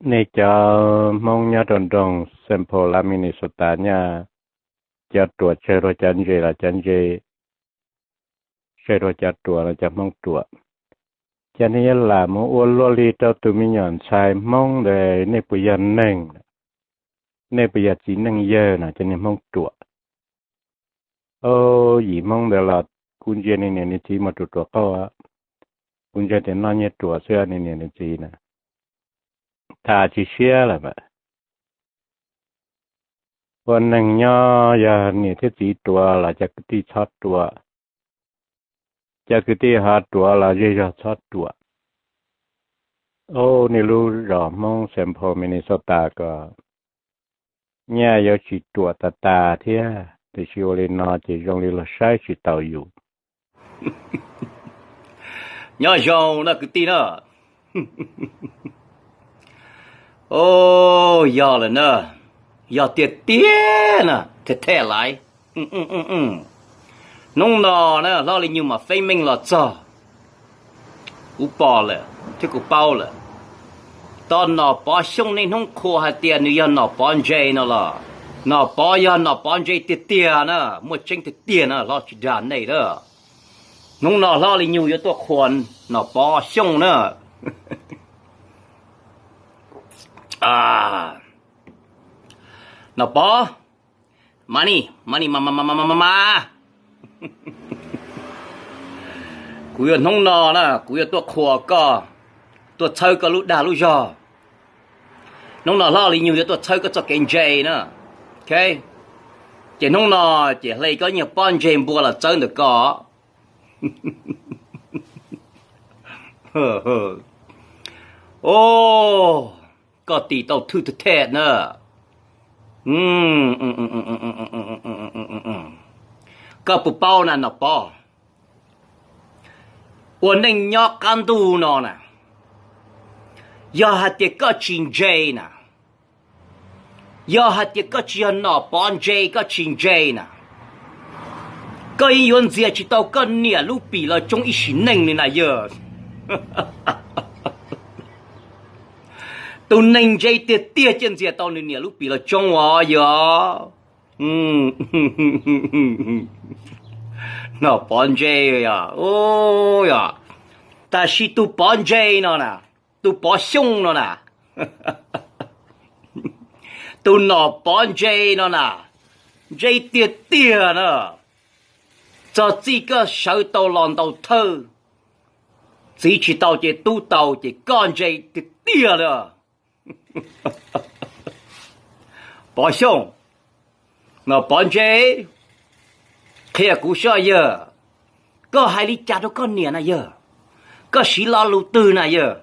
Nej cov Hmoob nyob rau nroog Saint Paul Minnesota nyaj, cov ruam tsawg dua cov ntse los cov ntse tsawg dua cov ruam los cov Hmoob ruam. Ces nej yuav lam mus ua luaj li rau tus me nyuam ntxhais Hmoob ntawd, nej puas yog neeg? Nej puas yog txiv neej yawg no cov niag Hmoob ruam? Au, yim Hmoob ntawd los kuv ntsia nws niam nws txiv mas ruam ruam qauj, kuv ntsia tias noj nyiaj ruam xwb nws niam nws txiv na. Tham tsis siab lawm mas. Ua neeg nyob yog niam thiab txiv ruam los cov kwv tij txhob ruam, cov kwv tij ho ruam los zej zog txhob ruam. Au, nej lub zos Hmoob Saint Paul Minnesota ko nyaj yuav tsis ruam tas tas thiab, tiam sis ua li no ces zoo li luag saib tsis taus yus. Nyob zoo na kwv tij na. Au, yog lawm na, yog tiag tiag na, them them laiv. Hnub no na Hlob Li Nyug mas feeb meej los txog, kuv pom lawm thiab kuv paub lawm. Tau Nom Pov Xyooj niaj hnub qhuas hais tias nws yog Nom Pov Ntse no los, Nom Pov yog Nom Pov Ntse tiag tiag na, muaj tseeb tiag tiag na, hlob tsis dag nej na. Hnub no Hlob Li Nyug yuav tuaj qhuas Nom Pov Xyooj na. Nom Pov, mas ni, mas ni, mas mas mas mas mas mas, kuv yuav hnub no na kuv yuav tuaj qhuas koj, tuaj txhawb koj lub dag lub zog. Hnub no Hlob Li Nyug yuav tuaj txhawb koj txoj kev ntse na. Ces hnub no ces hle koj niag pob ntseg npua los txawb ntawm koj. Au, koj tis tau thwj them them na. Koj puas paub na Nom Pov, ua neej nyob qab ntuj no na, yog hais tias koj tsis ntse na, yog hais tias koj tsis yog Nom Pov Ntse, koj tsis ntse na, koj yeej yuav ntxias tsis tau koj niam lub pim los tsoob ib sim neej li na yawg. Tus neeg ntse tiag tiag cia ntxias tau nws niam lub pim los tsoob os yog. Nom Pov Ntse, yog, tab sis tus Pov Ntse no na, tus Pov Xyooj no na, tus Nom Pov Ntse no na, ntse tiag tiag na. Txog txij koj sawv tau los ntaus thawj, txiv tsis tau ces tub tau ces koj ntse tiag tiag li. Pov Xyooj, Nom Pov Ntse, qhia kuv soj yawg, koj hais li cas rau koj niam na yawg? Koj siv lo lus twg na yawg?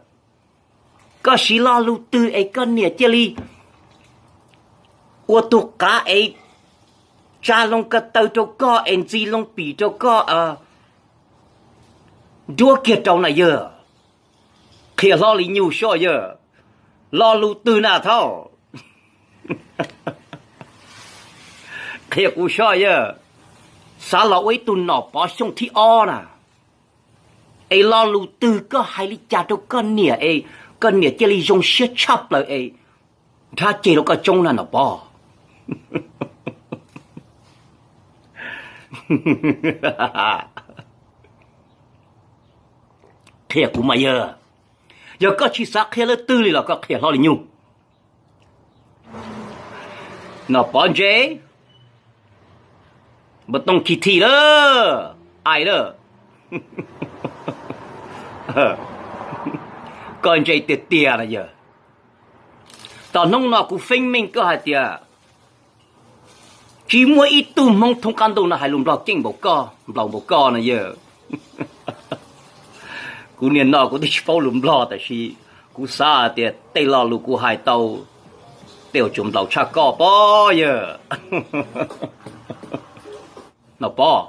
Koj siv lo lus twg es koj niam cia li ua tus qav es tsa loo ko taw rau koj es ntxi loo pim rau koj nruab kiag rau na yawg? Qhia Hlob Li Nyug soj yawg, lo lus twg na thaub? Qhia kuv soj yawg, xav los ua ib tug Nom Pov Xyooj thib ob na, es lo lus twg koj hais li cas rau koj niam es koj niam cia li zoo siab tshaj plaws es nrhab ceg rau koj tsoob na Nom Pov? Qhia kuv mas yawg, yog koj tsis xav qhia leej twg li los koj qhia Hlob Li Nyug. Nom Pov Ntse, npau tooj khi thi lawm, ai lawm. Koj ntse tiag tiag na yawg. Tom hnub no kuv feeb meej koj hais tias tsis muaj ib tug Hmoob thoob qab ntuj no hais lus Nplog keej npaum koj, nplaum npaum koj no yawg. Kuv niaj no kuv twb tsis paub lus Nplog tab sis kuv xav hais tias tej lo lus kuv hais tau tej uas tsuas nplaum tshaj koj pob yawg. Nom Pov,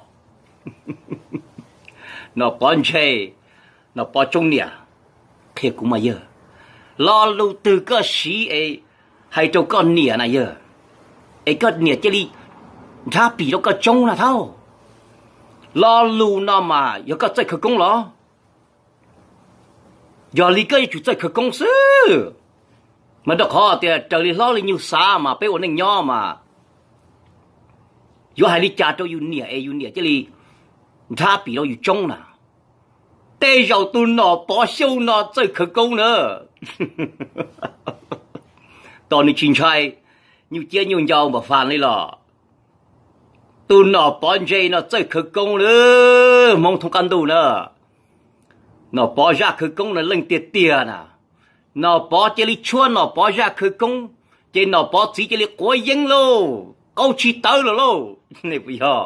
Nom Pov Ntse, Nom Pov Tsoob niam, qhia kuv mas yawg, lo lus twg koj siv es hais rau koj niam na yawg, es koj niam cia li nrhab pim rau koj tsoob na thaub? Lo lus no mas yog koj txawj khawv koob los? Yog li koj yuav tsum txawj khawv koob xwb. Mas rau qhov tias raws li hlob li nyuag xav mas peb ua neej nyob mas yuav hais li cas rau yus niam es yus niam cia li nrhab pim rau yus tsoob na. Tej zaum tus Nom Pov Xyooj no txawj khawv koob na. Tos nws tsis ntshai nyuj ciab nyuj ncau npam fas li los. Tus Nom Pov Ntse no txawj khawv koob na, Hmoob thoob qab ntuj na. Nom Pov zaj khawv koob no leej tiag tiag na. Nom Pov cia li tshuab Nom Pov zaj khawv koob, ces Nom Pov txiv cia li quav yeeb lauj, qau tsis tawv lawm lauj. Nej puas yog?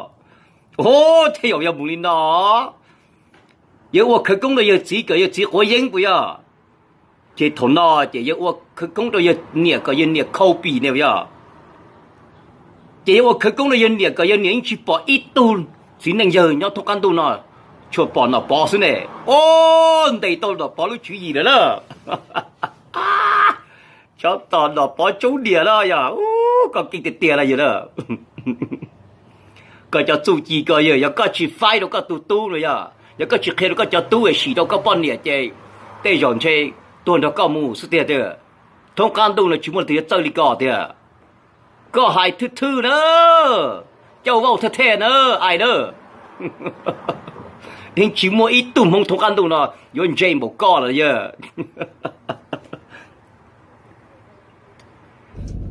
Ov, tej zaum yog mus li no, yawg ua khawv koob rau yawg txiv kom yawg txiv quav yeeb puas yog? Ces thaum no ces yawg ua khawv koob rau yawg niam kom yawg niam khau pim ne puas yog? Ces yawg ua khawv koob rau yawg niam kom yawg niam yeej tsis pom ib tug txiv neej yawg nyob thoob qab ntuj no, tsuas pom Nom Pov xwb ne. Ov, ntes tau Nom Pov lub tswv yim lawm na. Tsob tos Nom Pov tsoob diam na yog, ub, koj keej tiag tiag na yawg na. Koj cov txuj ci ko yog, yog koj tsis faib rau koj tus tub no yog, yog koj tsis qhia rau koj cov tub es sim rau koj poj niam ces tej zaum ntshe tuag nrog koj mus xwb tiag tiag. Thoob qab ntuj no tsis muaj leej twg yuav txawj li koj tiag. Koj hais thwj thwj na, cauj vauj thej thej na, ai na. Yeej tsis muaj ib tug Hmoob thoob qab ntuj no yuav ntse npaum koj lawm yawg.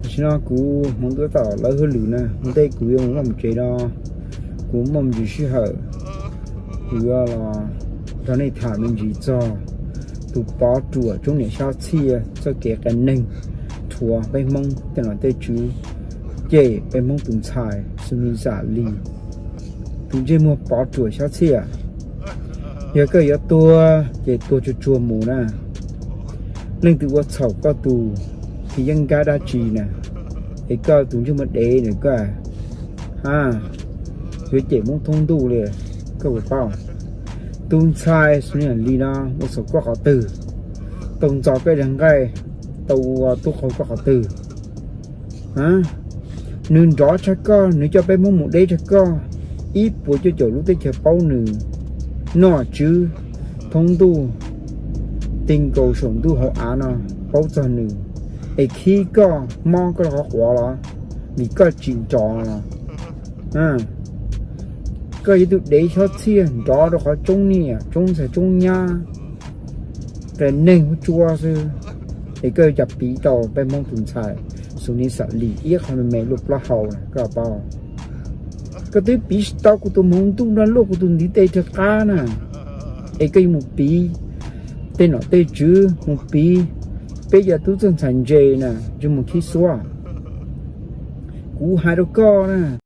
Tam sim no kuv hmoov ntuav tom lawv hauj lwm na, ua ntej kuv yuav mus tsev no, kuv muaj me ntsis sij hawm, kuv yuav los nrog nej tham me ntsis txog tus Pov Ruam Tsoob Niam Xyob Txhiaj txoj kev qias neeg rhuav peb Hmoob tej nom tej tswv, cem peb Hmoob tus ntxhais Xus Nis Xam Lis, tus ntsej muag Pov Ruam Xyob Txhiaj. Yog koj yuav tuag ces tuag tsuag tsuag mus na. Leej twg ua txhaum koj tus, ces yeej nkag dab tsi na, es koj tus ntsej muag dev ntawm koj, a, yuav cem Hmoob thoob ntuj li, koj puas paub? Tus ntxhais Xus Nis Xam Lis no ua txhaum koj qhov twg? Tau ntxo koj daig nqaij, tau ua tub qau koj qhov twg? Nws nrov tshaj koj, nws coj peb Hmoob mus deb tshaj koj. Ib puas cuaj caum lub teb chaws paub nws, nom tswv thoob ntuj, ti nkaus saum ntuj hauv av no paub txog nws, es khib koj mob koj rau qhov quav los vim koj tsis nrov los? Koj yog tus dev Xyob Txhiaj nrov rau qhov tsoob niam tsoob ntxhais tsoob nyab, qias neeg huab tsua xwb, es koj yuav cas piv tau peb Hmoob tus ntxhais Xus Nis Xam Lis ib qho me me luaj plaub hau na koj paub? Koj twb piv tsis tau kuv tus hmoov ntuj no luaj kuv tus ntiv tes rov qab na, es koj yuav mus piv tej nom tej tswv, mus piv peb cov tub txawj ntxhais ntse na, yuav mus khib xuab. Kuv hais rau koj na,